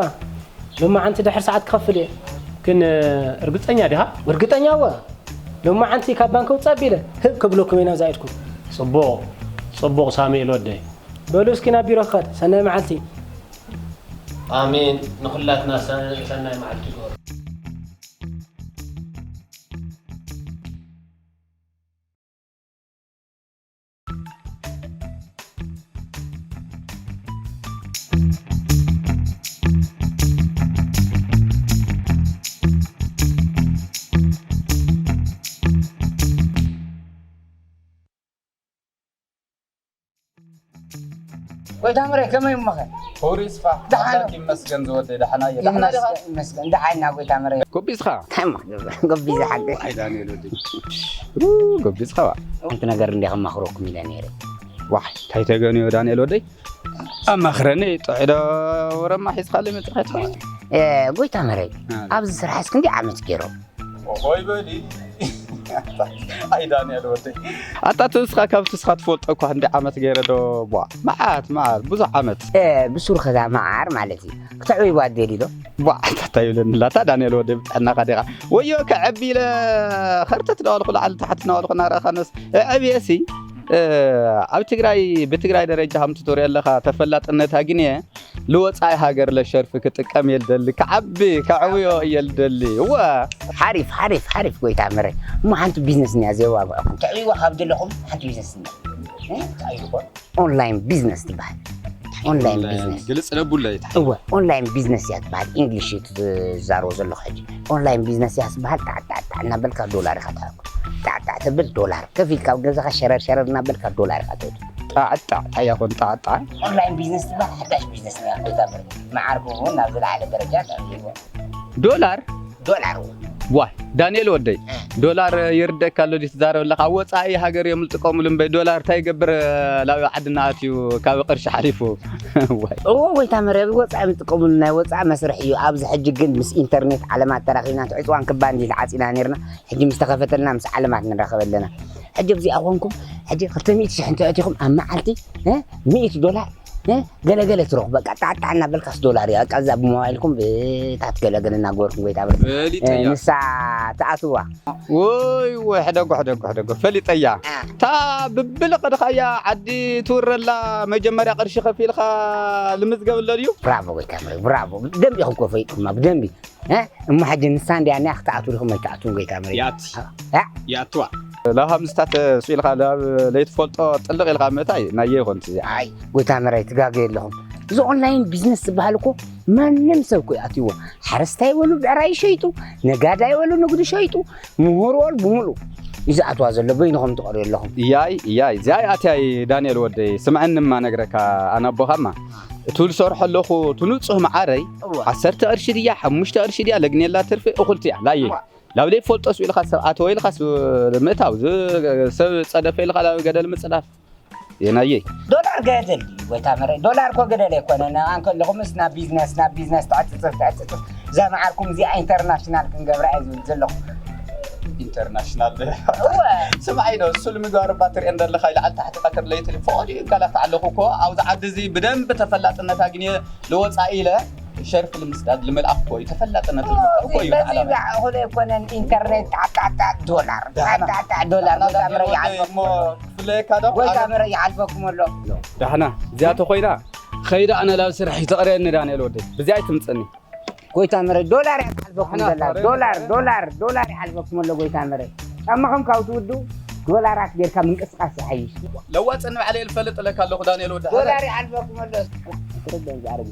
ሎማዓንቲ ድሕሪ ሰዓት ክኸፍል እየ። ግን ርግፀኛ ዲኻ? ርግጠኛ እወ ሎማዓንቲ ካብ ባንኪ ውፅእ ኣቢለ ህብ ከብለኩም እየ ናብዛ ኢድኩም። ፅቡቕ ፅቡቕ ሳሙኤል ወደይ። በሉ እስኪ ናብ ቢሮ ክኸድ። ሰናይ መዓልቲ። ኣሜን ንኹላትና ሰናይ መዓልቲ ይግበሮ። ጎይታ ምረ ከመይ እሞኸ? ክቡር ይስፋ ኣምላክ ይመስገን ዝወደይ ደሓና እየ ደሓና ዲኻ? ይመስገን ደሓና ጎይታ ምረ። ጎቢዝኻ? እንታይ እሞ ጎቢዘ ሓቂ። ኣይ ዳንኤል ወደይ። ጎቢዝኻ ዋ። ሓንቲ ነገር እንዲያ ከማኽረኩም ኢለ ነይረ። ዋሕ እንታይ ተገንዮ ዳንኤል ወደይ? ኣማኽረኒ ጥዑይ ዶ ወረማ ሒዝኻለይ መፂኻ ትኸ? ጎይታ መረይ ኣብዚ ስራሕስ ክንደይ ዓመት ገይሮም? ኦሆይ በሊ ኣይ ዳንኤል ወደይ ኣታ እቲ ንስኻ ካብቲ ንስኻ ትፈልጦ እኳ ክንደይ ዓመት ገይረ ዶ ቧ መዓት መዓት ብዙሕ ዓመት ብሱሩ ከዛ መዓር ማለት እዩ ክተዕብይዋ ደሊ ዶ ቧ እንታይ ይብለኒ ላታ ዳንኤል ወደይ ብጥዕናኻ ዲኻ ወዮ ከዕቢ ኢለ ኸርተት ዳዋልኩ ላዕሊ ታሕቲ ናዋልኩ ናረእኻነስ እዕብየሲ ኣብ ትግራይ ብትግራይ ደረጃ ከምቲ ትሪኦ ኣለኻ ተፈላጥነት ኣግንየ ልወፃኢ ሃገር ለሸርፊ ክጥቀም እየ ልደሊ ክዓቢ ከዕውዮ እየ ልደሊ እወ ሓሪፍ ሓሪፍ ሓሪፍ ጎይታ መረ እሞ ሓንቲ ቢዝነስ እኒኣ ዘየዋግዐኩም ተዕብይዋ ካብ ዘለኹም ሓንቲ ቢዝነስ እኒኣ እንታይ ይኾን ኦንላይን ቢዝነስ ትበሃል ኦንላይን ቢዝነስ ግልፅ ለቡለይ እወ ኦንላይን ቢዝነስ እያ ትበሃል ኢንግሊሽ እዩ ትዛረቦ ዘለኹ ሕጂ ኦንላይን ቢዝነስ እያ ትበሃል ጣዕጣዕጣዕ እናበልካ ዶላር ኢኻ ትሓኩ ጣዕጣዕ ትብል ዶላር ከፊልካ ኣብ ገዛኻ ሸረር ሸረር እናበልካ ዶላር ኢኻ ትእቱ ጣዕጣዕ እንታይ ይኾን ጣዕጣዕ ኦንላይን ቢዝነስ ትበሃል ሓዳሽ ቢዝነስ እያ ጎይታ መረ መዓርኩም እውን ናብ ዝለዓለ ደረጃ ተዕብይዎ ዶላር ዶላር እውን ዋይ ዳንኤል ወደይ ዶላር ይርደካ ኣሎ ድዩ ትዛረብ ኣለካ ኣብ ወፃኢ ሃገር እዮም ዝጥቀሙሉ እምበይ ዶላር እንታይ ይገብር ላብ ዓድና ኣትዩ ካብ ቅርሺ ሓሊፉ እዎ ጎይታ መርያ ወፃኢ ዝጥቀሙሉ ናይ ወፃኢ መስርሕ እዩ ኣብዚ ሕጂ ግን ምስ ኢንተርኔት ዓለማት ተራኺብና እቲ ዕፅዋን ክባን ድዩ ተዓፂና ነርና ሕጂ ምስ ተኸፈተልና ምስ ዓለማት ንራኸብ ኣለና ሕጂ ኣብዚኣ ኮንኩም ሕጂ ክልተ ሚእቲ ሽሕ እንተእቲኹም ኣብ መዓልቲ ሚእቲ ዶላር እ? ገለ ገለ ትረኽቡ፣ በቃ፣ ጣዕጣዕ እናበልካስ ዶላር እያ። በቃ፣ እዛ ብሞባይልኩም ብታት ገለ ገለ እናገበርኩም፣ ጎይታ፣ በቃ፣ እ፣ ፈሊጠያ። ንሳ ትኣትዋ። ወይ፣ ወይ፣ ሕደጎ፣ ሕደጎ፣ ሕደጎ፣ ፈሊጠያ። አ። እታ ብብልቕ ድኻ እያ ዓዲ ትውረላ፣ መጀመርያ ቅርሺ ከፊልካ ልምዝገብ ኣሎ ድዩ? ብራቮ፣ ጎይታ መረይ፣ ብራቮ። ብደንቢ ኢኹም እኮ ፈሊጥኩማ፣ ብደንቢ። እ? እሞ ሕጂ ንሳ እንድያ እኒኣ ክትኣትው ዲኹም ኣይትኣትውን፣ ጎይታ መረይ? ያት። እ? ያትዋ። ላብ ምስታት ስኢልካ፣ ላብ ለይትፈልጦ ጥልቕ ኢልካ ምእታይ ናየ ይኾን እዚ። ኣይ፣ ጎይታ መረይ፣ ትጋገዩ ኣለኹም። እዚ ኦንላይን ቢዝነስ ዝበሃል እኮ ማንም ሰብ እኮ ይኣትይዎ። ሓረስታይ በሉ ብዕራይ ሸይጡ፣ ነጋዳይ በሉ ንግዱ ሸይጡ፣ ምሁር በሉ ብምሉእ እዩ ዝኣትዋ ዘሎ። በይንኹም ትቐርዩ ኣለኹም። እያይ፣ እያይ፣ እዚኣ ኣትያይ ዳንኤል ወደይ፣ ስምዐንማ ነግረካ፣ ኣነ ኣቦኻማ። እቱ ዝሰርሖ ኣለኹ፣ እቱ ንጹህ መዓረይ፣ እወ። ዓሰርተ ቅርሺ ድያ፣ ሓሙሽተ ቅርሺ ድያ፣ ለግኔላ ትርፊ እኹልቲ እያ፣ ላየ። እወ። ላብ ለይፈልጦ ስኡ ኢልካ ሰብ ኣተወ ኢልካ ስ-፣ ምእታው፣ ዝ-፣ ሰብ ጸደፈ ኢልካ ላብ ገደል ምጽዳፍ። የናየይ። ዶላር ገደል ድዩ፣ ጎይታ መረይ? ዶላር እኮ ገደል ኣይኮነን። ኣን ከለኹምስ ናብ ቢዝነስ፣ ናብ ቢዝነስ፣ ተዕጽጽፍ፣ ተዕጽጽፍ። እዛ መዓርኩም እዚኣ ኢንተርናሽናል ክንገብራ እየ ዝብል ዘለኹ። ኢንተርናሽናል። እወ። ስምዓይ ዶ፣ እሱ ንምግባር እባ ትርእየን ዘለኻ፣ ኢለ ዓል ታሕቲ ቀትር ለይቲ ፈቐዱ ይጋላታ ኣለኹ እኮ። ኣብዚ ዓዲ እዚ ብደንብ ተፈላጥነት ኣግንየ ልወጻኢ ኢለ ሸርፊ ልምስዳድ ልመልኣኽ እኮ እዩ። ተፈላጥነት ልምልኣኽ እኮ እዩ በዚ ዓላማ። ዝዓኹለ ኣይኮነን። ኢንተርኔት ጣዕጣዕጣዕ ዶላር፣ ደህና። ጣዕጣዕጣዕ ዶላር። ደህና ጎይታ መረይ ወደይ ይዓልበኩም እሞ ኣሎ። ክፍለየካ ዶ? ጎይታ ኣነ መረይ ይዓልበኩም ኣሎ። ዳሕና፣ እዚኣ ተኾይና፣ ኸይዳ ኣነ ላብ ስራሕ ይተቕርየኒ ዳንኤል ወደይ። ብዚኣ ኣይትምጽኒ። ጎይታ መረይ፣ ዶላር እያ ትዓልበኩም ኣሕና ዘላ። ዶላር፣ ዶላር፣ ዶላር ይዓልበኩም ኣሎ፣ ጎይታ መረይ። ጫማኹም ካብ ትውድኡ፣ ዶላራት ጌርካ ምንቅስቃስ ይሓይሽ። ለዋጽ ንባዕለይ ልፈልጥ እለካ ኣለኹ፣ ዳንኤል ወዲ ሓረ። ዶላር ይዓልበኩም ኣሎ። ኣይተረድኦን ዝዓረቢ።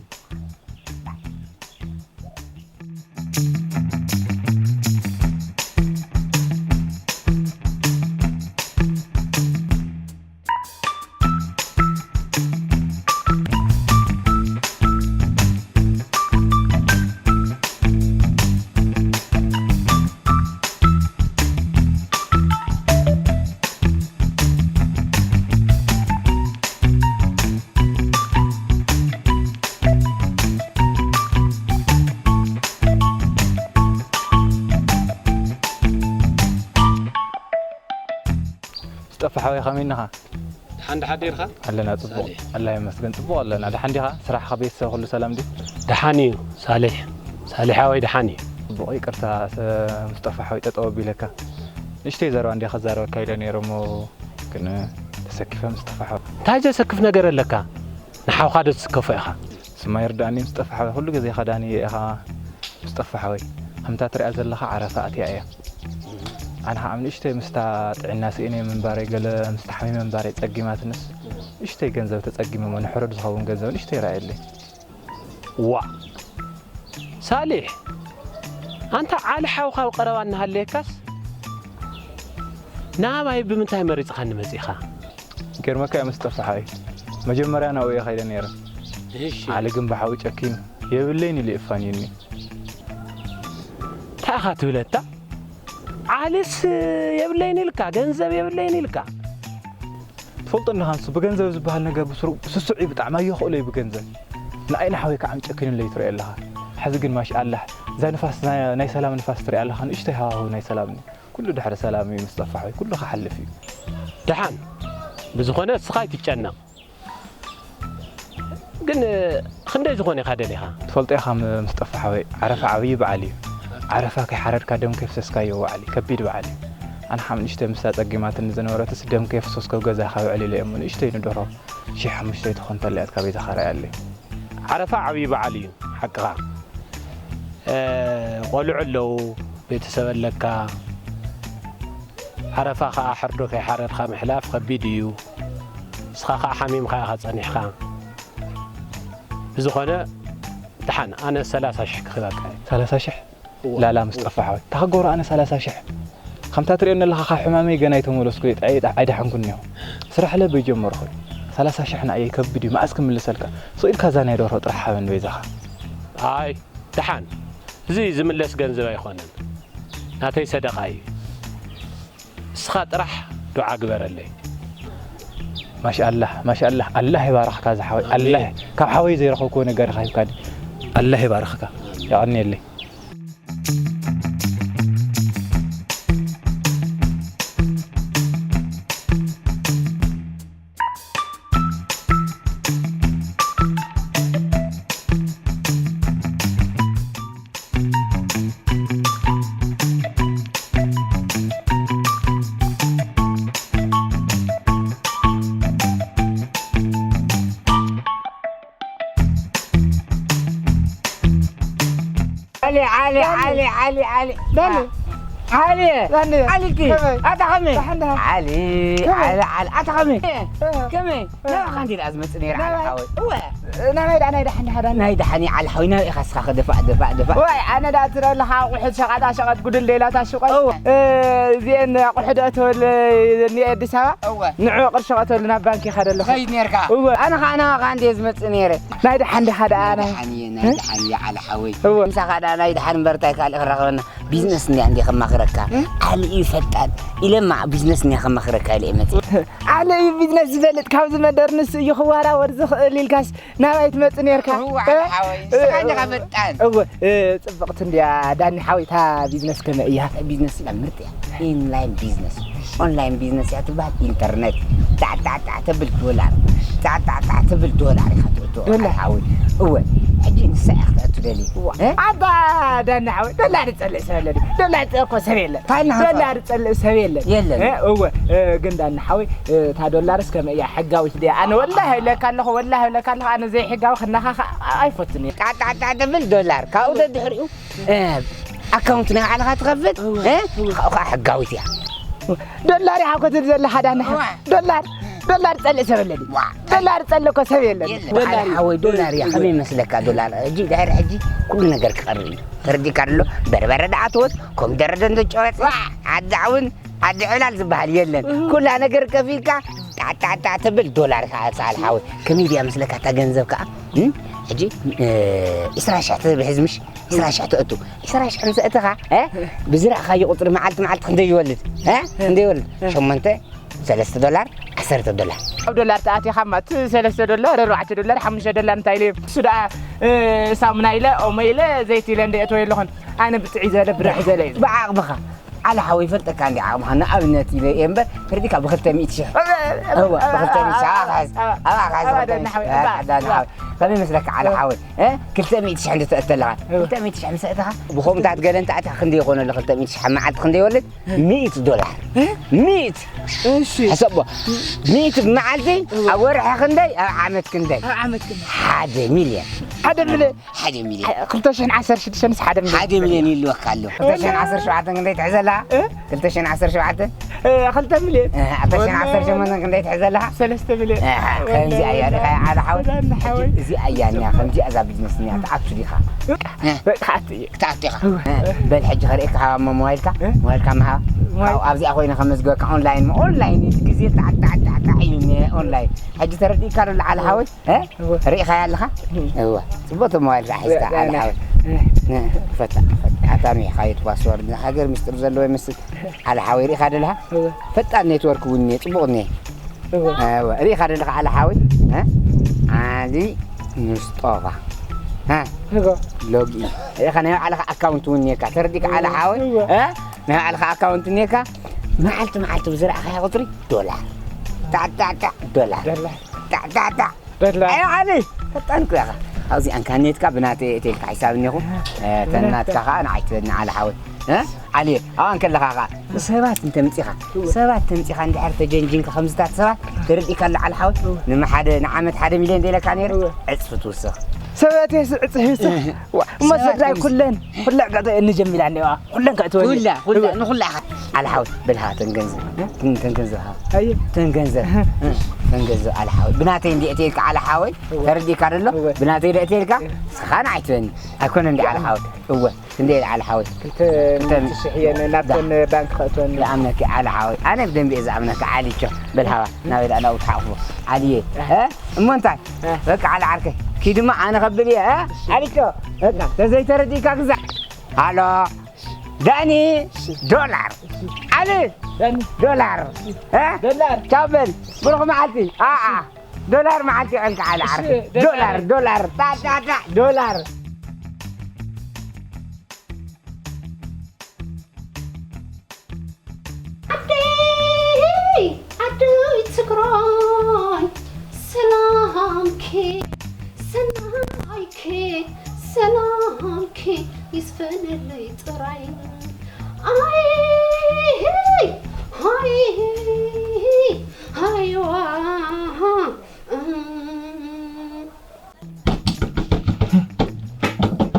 ዝጠፍእ ሓወይ ከመይ ኢኻ? ደሓን ደሓን ዲኻ? ኣለና ጽቡቕ። ሳሌሕ። ኣላ ይመስገን ጽቡቕ ኣለና። ደሓን ዲኻ? ስራሕ ከ ቤተሰብ ኩሉ ሰላም ድዩ? ደሓን እዩ ሳሌሕ። ሳሌሕ ሓወይ ደሓን እዩ። ጽቡቕ ይቅርታ ሰ-፣ ምስጠፋ ሓወይ ጠጠው ኣቢለካ። ንእሽተይ ዘረባ እንድየ ከዛረበካ ኢለ ነይረ እሞ ግን ተሰኪፈ ምስጠፋ ሓወይ። እንታይ ዘሰክፍ ነገር ኣለካ? ንሓውካ ዶ ትስከፎ ኢኻ? ስማ ይርዳእኒ ምስጠፋ ሓወይ ኩሉ ግዜ ከዳኒ ኢኻ። ምስጠፋ ሓወይ፣ ከምታ ትሪኣ ዘለኻ ዓረፋ ኣትያ እያ። ኣነ ኸዓ ንእሽተይ ምስታ ጥዕና ስኢነ ምንባረይ፣ ገለ ምስታ ሓሚመ ምንባረይ ጸጊማትንስ፣ ንእሽተይ ገንዘብ ተጸጊመ እሞ ንሕሩድ ዝኸውን ገንዘብ ንእሽተይ ይረኣየለይ። ዋእ! ሳሊሕ! ኣንታ ዓሊ ሓውካ ኣብ ቀረባ እናሃለየካስ፣ ናባይ ብምንታይ መሪጽኻኒ መጺእኻ? ይገርመካ እዩ ምስጠፋ ሓወይ፣ መጀመርያ ናብኡ እየ ከይደ ነይረ። እሺ። ዓሊ ግን ብሓዊ ጨኪኑ፣ የብለይን ኢሉ የፋንየኒ። እንታይ ኢኻ ትብል ኣታ? ዓሊስ የብለይን ኢልካ፣ ገንዘብ የብለይን ኢልካ። ትፈልጦ እንዲኻ ንሱ ብገንዘብ ዝበሃል ነገር ብስሩ-፣ ስሱዕ እዩ ብጣዕሚ፣ ኣየኽእሎ እዩ ብገንዘብ። ንኣይ ንሓወይ ከዓ ጨኪኑለይ ትሪኦ ኣለኻ። ሕዚ ግን ማሽኣላህ፣ እዛ ንፋስ፣ ናይ፣ ናይ ሰላም ንፋስ ትሪኣ ኣለኻ፣ ንእሽተይ ሃዋህው ናይ ሰላም እዩ። ኩሉ ድሕሪ ሰላም እዩ ምስጠፋ ሓወይ፣ ኩሉ ክሓልፍ እዩ። ደሓን፣ ብዝኾነ እስኻ ኣይትጨነቕ። ግን ክንደይ ዝኾነ ኢኻ ደሊኻ? ትፈልጦ ኢኻ ም-፣ ምስጠፋ ሓወይ፣ ዓረፋ ዓብዪ በዓል እዩ። ዓረፋ ከይሓረድካ ደም ከይፍሰስካዮ በዓል እዩ፣ ከቢድ በዓል እዩ። ኣነ ሓም ንእሽተይ ምስታ ጸጊማትኒ ዝነበረትስ ደም ከየፍሰስኮ ኣብ ገዛ ከውዕል ኢለ እየ እሞ ንእሽተይ ንደርሆ ሺሕ ሓሙሽተ መእቲ ትኾን እንተልያ እት ካበይ ዝኸረያ ኣለይ። ዓረፋ ዓብዪ በዓል እዩ፣ ሓቅኻ። እ፣ ቆልዑ ኣለዉ፣ ቤተሰብ ኣለካ። ዓረፋ ኸዓ ሕርዶ ከይሓረድካ ምሕላፍ ኸቢድ እዩ። ንስኻ ኸዓ ሓሚምካ ኢኻ ጸኒሕካ። ብዝኾነ፣ ደሓን፣ ኣነ ሰላሳ ሽሕ ክህበካ እየ። ሰላሳ ሽሕ? እወ። ላላ ምስጠፋ ሓወይ። እንታይ ክገብሮ ኣነ ሰላሳ ሽሕ? ከምታ ትሪኦኒ ኣለኻ፣ ካብ ሕማመይ ገና ኣይተመለስኩ፣ ጥዕይ፣ ጥዕ-፣ ኣይደሓንኩን እኒሆ። ስራሕ ለበይ ጀመርኩ። ሰላሳ ሽሕ ንኣየይ ከቢድ እዩ፣ መኣስ ክምልሰልካ? ስቕ ኢልካ እዛ ናይ ደርሆ ጥራሕ ሃበኒ በይዛኻ። ኣይ፣ ደሓን። እዚ ዝምለስ ገንዘብ ኣይኮነን። ናተይ ሰደቓ እዩ። እስኻ ጥራሕ ዱዓ ግበረለይ። ማሻኣላህ፣ ማሻኣላህ። ኣላህ ይባርኽካ ዝሓወይ። ኣሜን። ኣላህ፣ ካብ ሓወይ ዘይረኸብክዎ ነገር ኢኻ ሂብካኒ። ኣላህ ይባርኽካ። የቐንየለይ። ዓሊ፣ ዓሊ፣ ዓሊ። ዳኒ። ዓሊ። ዳኒ። ዓሊ እቲ። ከመይ? ኣታ ከመይ? ደሓን፣ ደሓን። ዓሊ፣ ከመይ? ዓሊ፣ ዓሊ። ኣታ ከመይ? ከመይ? ከመይ? ናባኻ እንዲ ደኣ ዝመጽእ ነይረ፣ ዓሊ ናባይ? ሓወይ። እወ። ናባይ ደኣ ናይ ደሓን፣ ደሓን፣ ደሓን። ናይ ደሓን እየ፣ ዓሊ ሓወይ። ናበይ ኢኻ እስኻ ከደፋእ፣ ደፋእ፣ ደፋእ? ወይ፣ ኣነ ደኣ ትረለኻ ኣቑሑት ሸቐጣ ሸቐጥ ጉድል ሌላታ ሽቆይ። እወ። እ፣ እዚኤን ኣቑሑት እተወለ እኒኤ ኣዲስ ኣበባ። እወ። ንዑ ቅርሺ ቀተሉ ናብ ባንክ ይኸደ ኣለኹ። ትኸይድ ነርካ? እወ። ኣነ ኸዓ ናባኻ እንድየ ዝመጽእ ነይረ። ናይ ደሓን ዲኻ ደኣ ናይ ናይ ደሓን እየ፣ ናይ ደሓን እየ ዓሊ ሓወይ። እወ። ምሳኻ ደኣ ናይ ደሓን እምበር እንታይ ካልእ ክራኸበና? ቢዝነስ እንድያ እንድየ ከማኽረካ። እ? ዓሊ እዩ ፈጣን። ኢለማ ቢዝነስ እንድየ ከማኽረካ ኢለ እየ መጽእ። ዓሊ እዩ ቢዝነስ ዝፈልጥ፣ ካብዚ መደር ንሱ እዩ ክወራወር ዝኽእል ኢልካስ ናባይ ትመጽእ ነርካ? እወ፣ እ? ዓሊ ሓወይ፣ ንስኻ እንዲኻ ፈጣን። እወ፣ እ፣ ጽብቕቲ እንድያ ዳኒ ሓወይ፣ እታ ቢዝነስ ከመይ እያ? ቢዝነስ ኢላ ምርጥ እያ። ኢንላይን ቢዝነስ፣ ኦንላይን ቢዝነስ እያ ትበሃል። ኢንተርነት ጣዕ ጣዕ ጣዕ ተብል ዶላር፣ ጣዕ ጣዕ ጣዕ ተብል ዶላር ኢኻ ትእትዎ። ዶላር? ዓሊ ሓወይ፣ እወ፣ ሕጂ ንሳ እያ ክተእቱ ደልየ። እወ። እ? ኣታ ዳኒ ሓወይ፣ ዶላር ዝጸልእ ሰብ የለን። ዶላር ዝጸልእ እኮ ሰብ የለን። እንታይ እናሃንፈ? ዶላር ዝጸልእ ሰብ የለን። የለን። እ፣ እወ፣ እ፣ ግን ዳኒ ሓወይ፣ እ፣ እታ ዶላርስ ከመይ እያ? ሕጋዊት ድያ? ኣነ ወላሂ እብለካ ኣለኹ፣ ወላሂ እብለካ ኣለኹ፣ ኣነ ዘይሕጋዊ ክነኻኸ ኣይፈቱን እየ። ጣጣጣ ትብል ዶላር፣ ካብኡ ደድሕሪኡ፣ እ፣ ኣካውንት ናይ ባዕልኻ ትኸፍት፣ እወ፣ እ፣ እወ። ካብኡ ከዓ ሕጋዊት እያ። ዶላር ኢኻ እኮ ትብል ዘለኻ ዳኒ ሓወይ። እወ። ዶላር፣ ዶላር ዝጸልእ ሰብ የለን። ዋ። ዶላር ዝጸልእ እኮ ሰብ የለን። የለን። ዶላር እዩ። ሓወይ፣ ዶላር እያ። ከመይ ይመስለካ ዶላር? ሕጂ ድሕሪ ሕጂ ኩሉ ነገር ክቐርብ እዩ። ተረዲእካ ደሎ? በርበረ ደኣ ትወት፣ ኮሚደረ ደንቶ ጨወት፣ ዋ። ዓዲ ዓውን፣ ዓዲ ዕላል ዝበሃል የለን። እህ። ኩላ ነገር ከፊልካ ጣዕጣዕጣዕ ተብል ዶላር ኢኻ ዓሊ ሓወይ። ከመይ ድያ መስለካ እታ ገንዘብ ከኣ? እም? ሕጂ፣ እ፣ ዕስራ ሽሕ ትብል ሕዚ ምሽ? ዕስራ ሽሕ ተእቱ። ዕስራ ሽሕ ምስ ኣእተኻ፣ እ? ብዝረኣኻዮ ቁጽሪ መዓልቲ መዓልቲ ክንደይ ይወልድ? እ? ክንደይ ይወልድ? እ። ሸሞንተ፣ ሰለስተ ዶላር፣ ዓሰርተ ዶላር። ኣብ ዶላር ተኣቲኻ እማ፣ እቲ ሰለስተ ዶላር፣ ኣርባዕተ ዶላር፣ ሓሙሽተ ዶላር እንታይ ኢለ? እሱ ደኣ፣ እ፣ ሳሙና ኢለ፣ ኦሞ ኢለ፣ ዘይቲ ኢለ እንደ እተወ የለኹን። ኣነ ብጥዕይ ዘለ፣ ብርሕ ዘለ እዩ። ብዓቕምኻ። ዓሊ ሓወይ ይፈልጠካ እንዲ ዓቕምኻ። ንኣብነት ኢለ እየ እምበር፣ ተረዲእካ ብኽልተ ሚእቲ ሽሕ። እወ፣ ብኽልተ ሚእቲ ሽሕ። ኣባኻ ሕዝ። ኣባኻ ሕዝ፣ ኣባ ክልተ ሚእቲ ሽሕ። ደናሓወይ፣ ኣባ፣ ኣባ ደናሓወይ። ከመይ መስለካ ዓሊ ሓወይ? እ? ክልተ ሚእቲ ሽሕ እንድትእተለኻ። እወ። ክልተ ሚእቲ ሽሕ ምስ ኣእተኻ፣ ብኾምታት ገለ እንተ ኣትኻ ክንደይ ይኾነሉ? ክልተ ሚእቲ ሽሕ ኣብ መዓልቲ ክንደይ ይወልድ? እ? ሚእቲ ዶላር። እ? ሚእቲ። እሺ። ሕሰቦ። ሚእቲ ብመዓልቲ እወ። ኣብ ወርሒ ክንደይ? ኣብ ዓመት ክንደይ? ኣብ ዓመት ክንደይ? ሓደ ሚልዮን። ሓደ ሚልዮን። ሓደ ሚልዮን። አ-፣ ክልተ ሽሕን ዓሰርተ ሽዱሽተንስ ሓደ ሚልዮን። ሓደ ሚልዮን ይልወካ ኣሎ። ክልተ ሽሕን ዓሰርተ ሸውዓተን ክንደይ ትሕዘላ? እ? ክልተ ሽሕን ዓሰርተ ሸውዓተን? እ፣ ክልተ ሚልዮን። እ፣ ክልተ ሽሕን ዓሰርተ ሸሞንተን ክንደይ ትሕዘላ? ሰለስተ ሚልዮን። እ፣ ከምዚኣ እያ፣ ርኢኻያ ዓሊ ሓወይ? ዳኒ ሓወይ። እዚኣ እያ እኒኣ፣ ከምዚኣ እዛ ቢዝነስ እኒኣ፣ ትኣቱ ዲኻ? በቃ፣ እ። በቃ፣ ክኣቱ እየ። ክትኣቱ ኢኻ? እወ። እ፣ በል ሕጂ ከርእየካ ሃባ እሞ ሞባይልካ? እ? ሞባይልካ ምሃብ። ሞባይል። ካብኡ ኣብዚኣ ኮይነ ከመዝግበካ ኦንላይን፣ ኦንላይን እዩ፣ ግዜ ጣዕ፣ ጣዕ፣ ጣዕ፣ ጣዕ እዩ፣ ኦንላይን። ሕጂ ተረዲእካ ዶ ዓሊ ሓወይ? እ? እወ። ርኢኻያ ኣለኻ? እም። እወ። ጽቡቕ ሞባይል ሒዝካ፣ ያ፣ ዓሊ ያ፣ ሓወይ። እ። እ፣ ክፈታ፣ ክፈታ። ኣታ ርኢኻዮ እቲ ፓስወርድ፣ ሃገር ምስጢር ዘለዎ ይመስል። ዓሊ ሓወይ፣ ርኢኻ ደለኻ? እወ። ፈጣን ኔትወርክ እውን እኒኤ፣ ጽቡቕ እኒኤ። እወ። እወ። ርኢኻ ደለኻ ዓሊ ሓወይ? እ? ዓሊ ሙስጦፋ። እ? እወ። ሎጊ። ርኢኻ ናይ ባዕልኻ ኣካውንት እውን እኒኤካ። ተረዲእካ ዓሊ ሓወይ? እወ። እ? ናይ ባዕልኻ ኣካውንት እኒኤካ። መዓልቲ መዓልቲ ብዝረኣኻዮ ቁጽሪ ዶላር። ታዕ፣ ታዕ፣ ታዕ፣ ዶላር። ዶላር። ታዕ፣ ታዕ፣ ታዕ። በላ። ኣይ፣ ዓሊ፣ ፈጣን እኮ ኢኻ። ኣብዚኣን ካኔትካ ብናተይ እየ እትልካ ሒሳብ እኒኹ። እ፣ ተናትካ ኸዓ ንዓይ ትበኒ ዓሊ ሓወይ። እ? ዓሊ፣ ኣብኣ እንከለኻ ኸዓ፣ ሰባት እንተምጺኻ፣ ሰባት ተምጺኻ እንድሕር ተጀንጂንካ ከምዝታት ሰባት ተረዲእካ ኣሎ ዓሊ ሓወይ። ንመሓደ፣ ንዓመት ሓደ ሚልዮን ደለካ ነይሩ፣ እወ። ዕጽፊ ትውስኽ። ሰባት የስ ዕጽፊ ይውስኽ። እህ። ዋ፣ እሞ ሰባት ስድራይ የስ- ኩለን፣ ኩለን ከእትወ እንጀሚላ እኒዋ። ኩለን ከእትወ ኩላ፣ ኩላ፣ እወ። ንኹላ ኢኻ። ዓሊ ሓወይ፣ በልሃ ተን ገንዘብ፣ ተን ገንዘብ ሃ። ኣየ። ተን ገንዘብ፣ እህ። ተን ገንዘብ ዓሊ ሓወይ። ብናተይ እንዲ እትልካ ዓሊ ሓወይ፣ እወ። ተረዲእካ ደሎ? እወ። ብናተይ ዶ እትልካ? እህ። ስኻ ንዓይ ትበኒ። ኣይኮነ እንዲ ዓሊ ሓወይ። እወ። ክንደይ ዓሊ ሓወይ? ክልተ ክልተ ሚእቲ ሽሕ እየን ናብተን ዳ። ባንክ ከእትወኒ። ይኣምነኪ ዓሊ ሓወይ። ኣነ ብደንቢ እየ ዝኣምነካ ዓሊቾ። በል ሃባ፣ ናበይ ደኣ ናብኡ ትሓቑፎ። ዓሊየ። እ? እሞ እንታይ? እ። በቃ ዓሊ ዓርከይ። ኪድማ ኣነ ከብል እየ፣ እ? ዓሊቾ። በቃ ተዘይተረዲእካ ግዛዕ። ሃሎ። ዳኒ ዶላር። ዓሊ ዳኒ። ዶላር። እ? ዶላር። ቻው በል። ብሩኽ መዓልቲ። ኣዓ። ዶላር መዓልቲ ይቐልካ ዓሊ ዓርከይ። እሺ፣ ዶላር። ዶላር፣ ዶላር። ጣ፣ ጣ፣ ጣ፣ ዶላር። ዓደይ፣ ዓደይ ትግራይ፣ ሰላምኪ፣ ሰናይኪ፣ ሰላምኪ ይስፈነለይ ጥራይ። ኣይ፣ ሃይ፣ ሃይዋ፣ እም።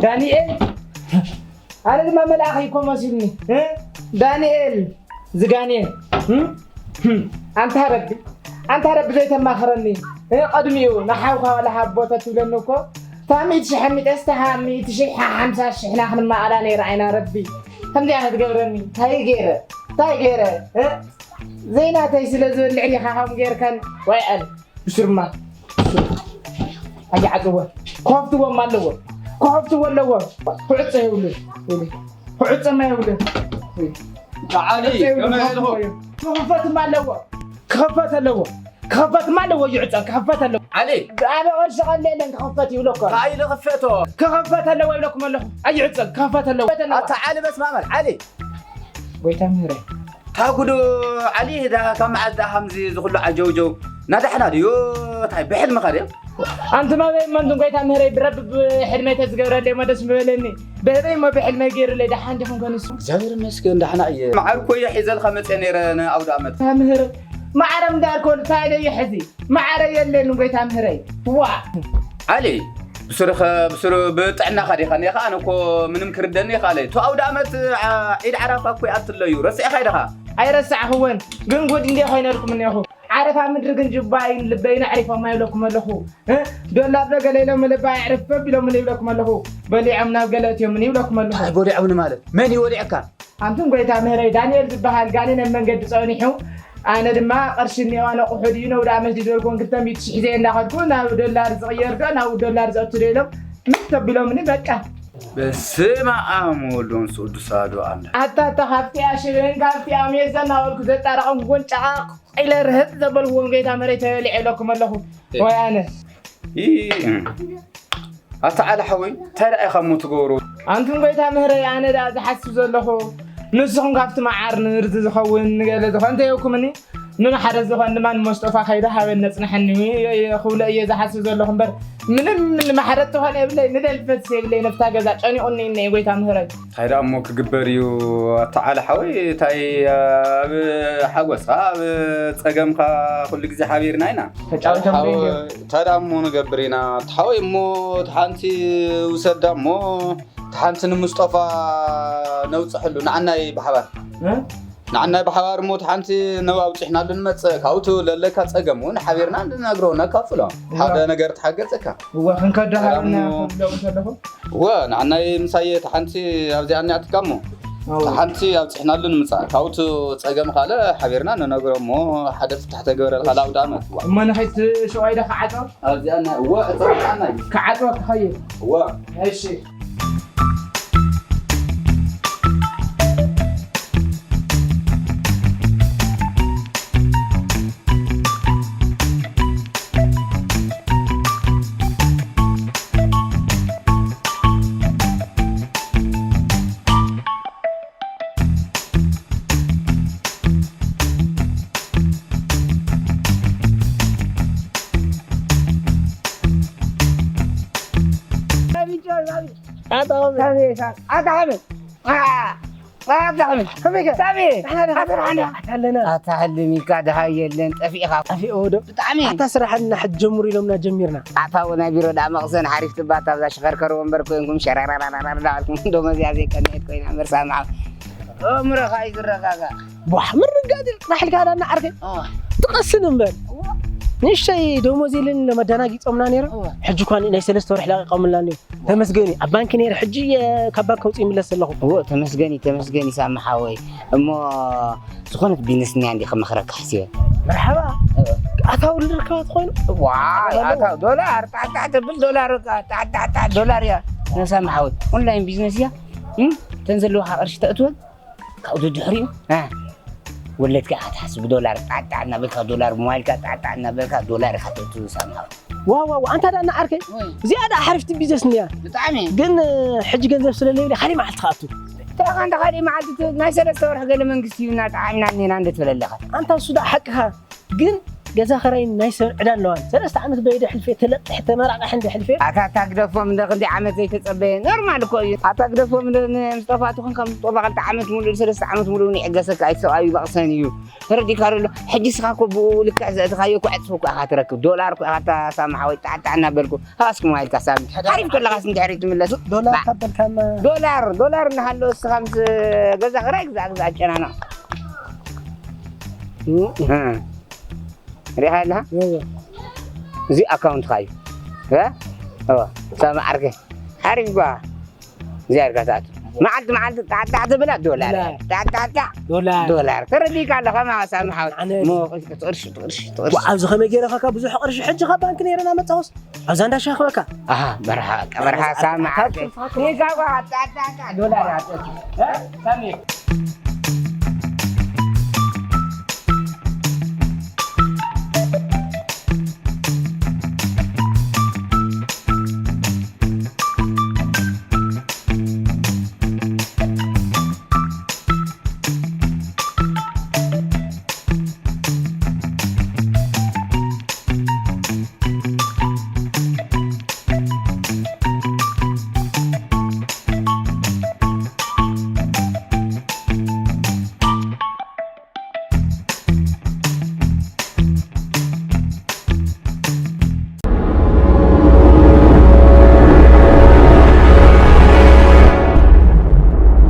ዳንኤል! ኣነ ድማ መልኣኽ እኮ መሲሉኒ። እ? ዳንኤል ዝጋኔ። እ? እ? ኣንታ ረቢ፣ ኣንታ ረቢ ዘይተማኽረኒ። እ? ቅድሚኡ ንሓውካ ዋላ ሃቦ ተትብለኒ እኮ፣ እታ ሚእቲ ሽሕ ሚእቲ ሽሕ፣ ሓምሳ ሽሕና ክንመቓላ ነይራ ዓይና ረቢ። ከምዚኣ ክትገብረኒ። እንታይ ገይረ? እንታይ ገይረ? እ? ዘይናተይ ስለ ዝበልዕ ዲኻ ከምኡ ጌርካን? ዋይ ኣነ። ብስርማ። ኣይዓጽዎ። ክኸፍትዎም ኣለዎ። ክኸፍትዎ ኣለዎ። ክዕጾ የብሉን። ክዕጾማ የብሉን። ዓሊ፣ ክዕጾ የብሉን። ከመይ ኢልኹም? ክኸፍትዎም ኣለዎ። ክኸፈት ኣለዎ። ክኸፈትማ ኣለዎ። ይዕጾ። ክኸፈት ኣለዎ። ዓሊ። ኣነ ቅርሺ ቀለ የለን ክኸፈት ይብለኩም። እንታይ ኢሉ ክፈቶ? ክኸፈት ኣለዎ ይብለኩም ኣለኹ። ኣይዕጾ። ክኸፈት ኣለዎ። ኣታ ዓሊ በስማማል። ዓሊ። ጎይታ ምህረይ። ታጉዶ ዓሊ ዳ ካብ መዓዝ ደኣ ከምዚ ዝኹሉ ዓጀውጀው ናዳሕና ድዩ? ታይ ብሕልምኻ ድዩ? ኣንቱም ኣበይ እሞ ኣንቱም ጎይታ ምህረይ ብረቢ ብሕልመይ ተዝገብረለይ እሞ ደስ ምበለኒ። ብህበይ እሞ ብሕልመይ ገይሩለይ ደሓን ዲኹም ከንሱ? እግዚኣብሔር ይመስገን ደሕና እየ። መዓር እኮ እየ ሒዘልካ መፅየ ነይረ ንኣውደ ኣመት። ጎይታ ምህረይ መዓረ እንዳልኮ እንታይ ኢለ እየ ሕዚ? መዓረ የለን ጎይታ ምህረይ። ዋ! ዓሊ ብስርኸ ብስሩ ብጥዕናኻ ዲኻ እኒኻ? ኣነ እኮ ምንም ክርደኒ ይኽኣለ። እቱ ኣውደ ኣመት ዓ- ዒድ ዓራፋ እኮ ይኣትለዩ ረሲዕኻ ኢድኻ? ኣይረሳዕኽዎን፣ ግን ጉድ እንዴ ኮይነልኩም እኒኹ። ዓረፋ ምድሪ ግን ጅባይን ልበይን ኣዕሪፎማ ይብለኩም ኣለኹ። እ? ዶላር ዶ ገለ ኢሎም ልባ ኣዕርፍ ቢሎም ይብለኩም ኣለኹ። በሊዖም ናብ ገለ እትዮም ይብለኩም ኣለኹ። እንታይ በሊዖምኒ ማለት? መን ይወሊዐካ? ኣንቱም ጎይታ ምህረይ ዳንኤል ዝበሃል ጋኔን ኣብ መንገዲ ጸኒሑ፣ ኣነ ድማ ቅርሺ እኒኦ ኣነ ቁሑ ድዩ ነውዳ መስዲ ዝበልኩን ክልተ ሚእቲ ሽሕ ዘየ እንዳኸድኩ ናብ ዶላር ዝቕየር ዶ ናብ ዶላር ዘእቱ ዶ ኢሎም ምስ ተቢሎምኒ በቃ። በስመ ኣብ ወወልድ ወመንፈስ ቅዱስ ኣሐዱ ኣምላክ። ኣታ ኣታ ካብቲኣ ሽብህን ካብቲኣ ሜዛ እናበልኩ ዘጣረቐምኩዎን ጨቓቕ ኢለ ርህጥ ዘበልኩዎን ጎይታ ምህረይ ተበሊዐ ኢለኩም ኣለኹ። ወይ ኣነ። ይ- ኣታ ዓሊ ሓወይ እንታይ ደኣ ኢኻ እሞ ትገብሩ? ኣንቱም ጎይታ ምህረይ ኣነ ደኣ ዝሓስብ ዘለኹ ንስኹም ካብቲ መዓር ንርዚ ዝኸውን ንገለ ዝኾን እንተየውኩምኒ ንሓደ ዝኾን ድማ ንመስጦፋ ከይደ ሃበን ነጽንሐኒ ክብሎ እየ ዝሓስብ ዘለኹ እምበር ምንም ንማሕረት ዝኾነ የብለይ ንደልፈስ የብለይ ነፍታ ገዛ ጨኒቑኒ እነ ጎይታ ምህረይ። እንታይ ደኣ እሞ ክግበር እዩ ኣታ ዓሊ ሓወይ እንታይ ኣብ ሓጎስኻ ኣብ ጸገምካ ኩሉ ግዜ ሓቢርና ኢና። ተጫውቶም ሓወ- ዶ እንታይ ደኣ እሞ ንገብር ኢና ኣታ ሓወይ እሞ እቲ ሓንቲ ውሰዳ እሞ እቲ ሓንቲ ንሙስጠፋ ነውፅሐሉ ንዓናይ ብሓባር እ? ንዓናይ ብሓባር እሞ እቲ ሓንቲ ነው ኣውፂሕናሉ ንመፅእ ካብኡ ለለካ ፀገም እውን ሓቢርና ንነግሮ ነካፍሎ ሓደ ነገር ተሓገዘካ እዋ ክንከዶ ሃበና እሞ- ክብሎም ከለኹ እወ ንዓናይ ምሳየ እቲ ሓንቲ ኣብዚኣ እኒኣትካ እሞ እታ ሓንቲ ኣብፅሕናሉ ንምፃእ ካብኡ ፀገም ካለ ሓቢርና ንነግሮ እሞ ሓደ ፍታሕ ተገበረልካ ላውዳ መፅዋ እሞ ንኸይት ሸዋይ ዶ ክዓጾ ኣብዚኣ እኒኣ እወ እፃ ኣና እዩ ክዓጾ ክኸይድ እወ እሺ ኣታ ሕልም ኢልካ ደሃይ የለን ጠፊእኻ። ጠፊእዎ ዶ? ብጣዕሚ። ኣታ ስራሕና ሕጂ ጀምሩ ኢሎምና ጀሚርና። ኣታ ናይ ቢሮ ደኣ መቕሰን ሓሪፍ ትባት ኣብዛ ሽኸርከር ወንበር ኮይንኩም ሸራራራራራ ዳልኩም ደሞዝ እያ ዘይቀንየት ኮይና እምበር ሳምዓ። ኣእምሮኻ እዩ ዝረጋጋእ። ቧሕ ምርጋጥ ጥራሕ ኢልካ ዳና ዓርከይ። ትቐስን እምበር። ንእሽተይ ደሞዝ የለን ኢሎም ኣደናጊጾምና ነይሮም። ሕጂ እኳ ናይ ሰለስተ ወርሒ ለቒቖምልና እኒኦ። ተመስገን እዩ ኣብ ባንኪ ነይረ ሕጂ እየ ካብ ባንኪ ኣውፅእ ይምለስ ዘለኹ እዎ ተመስገን እዩ ተመስገን እዩ ሳሚ ሓወይ እሞ ዝኾነት ቢዝነስ እኒኣ እንዲ ክመኽረካ ሓሲበ መርሓባ ኣታዊ ልርከባ ትኾይኑ ዋይ ኣታዊ ዶላር ጣዕጣዕ ተብል ዶላር ጣዕጣዕጣዕ ዶላር እያ ነሳሚ ሓወይ ኦንላይን ቢዝነስ እያ እም? እተን ዘለዋኻ ቅርሺ ተእትወን ካብኡ ድሕሪኡ እ፣ ወለድ ከዓ ትሓስብ ዶላር ጣዕጣዕ እናበልካ ዶላር ሞባይልካ ጣዕጣዕ እናበልካ ዶላር ኢካ ተእቱ ሳምሃው ዋው ዋው ኣንታ ዳ እናዓርከይ ወይ እዚኣ ዳ ሓሪፍቲ ቢዝነስ እንድያ ብጣዕሚ ግን ሕጂ ገንዘብ ስለለይብለ ካሊእ መዓልቲ ክኣቱ ተኻ እንተ ካሊእ መዓልቲ ት- ናይ ሰለስተ ወርሒ ገለ መንግስቲ ሂብና ጣዓሚና እኒና እንደ ትብል ኣለኻ ኣንታ እሱ ዳ ሓቅኻ ግን ገዛ ኸራይ ናይ ሰብ ዕዳ ኣለዋን። ሰለስተ ዓመት በይደ ሕልፌ ተለቅሕ ተመራቕሕ እንደ ሕልፌ። ኣታ ታግደፎም እንደ ክንዲ ዓመት ዘይተጸበየ ኖርማል እኮ እዩ። ኣታ ግደፎም እንደ ምስ ጠፋትኹን ከም ዝጠፋ ክልተ ዓመት ሙሉእ ሰለስተ ዓመት ሙሉእ ይዕገሰካ ኣይሰብኣዊ በቕሰን እዩ። ተረዲካ ደሎ ሕጂ ስኻ እኮ ብኡ ልክዕ ዘእትኻዮ እኮ ዕጽፊ እኮ ኢኻ ትረክብ። ዶላር እኮ ኢኻ ታሳምሓ ወይ ጣዕጣዕ እናበልኩ ሃስኩም ኢልካ ሳሚ ሓሪፍ ከለኻስ እንድሕሪ ትምለስ ዶላር ባ- ካብ በልካማ ዶላር ዶላር እናሃለወ እስኻ ምስ ገዛ ክራይ ግዛእ ግዛእ ጨናና ሪኻ ኣለኻ እወ። እዚ ኣካውንትኻ እዩ እ? እወ። ሳሚ ዓርከይ ሓሪፍ ጓ እዚኣ ኢልካ ትኣቱ መዓልቲ መዓልቲ ጣዕጣዕ ትብላ ዶላር ዶላር። ጣዕጣዕጣዕ ዶላር። ዶላር ተረዲካ ኣለኻ ማሳሚ ሓወት ኣነ- ሞ ቅርሺ ቅርሺ ቅርሺ ዋ፣ ኣብዚ ከመይ ገይረ ካካ ብዙሕ ቅርሺ ሕጂ ካብ ባንክ ነይረና መጻወስ ኣብዛ እንዳሻኽበካ ኣሃ በርሓ በርሓ ሳሚ ዓርከይ ኒጋባ ጣዕጣዕጣዕ ዶላር ኣጠቱ ሳሚ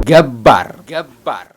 ገባር ገባር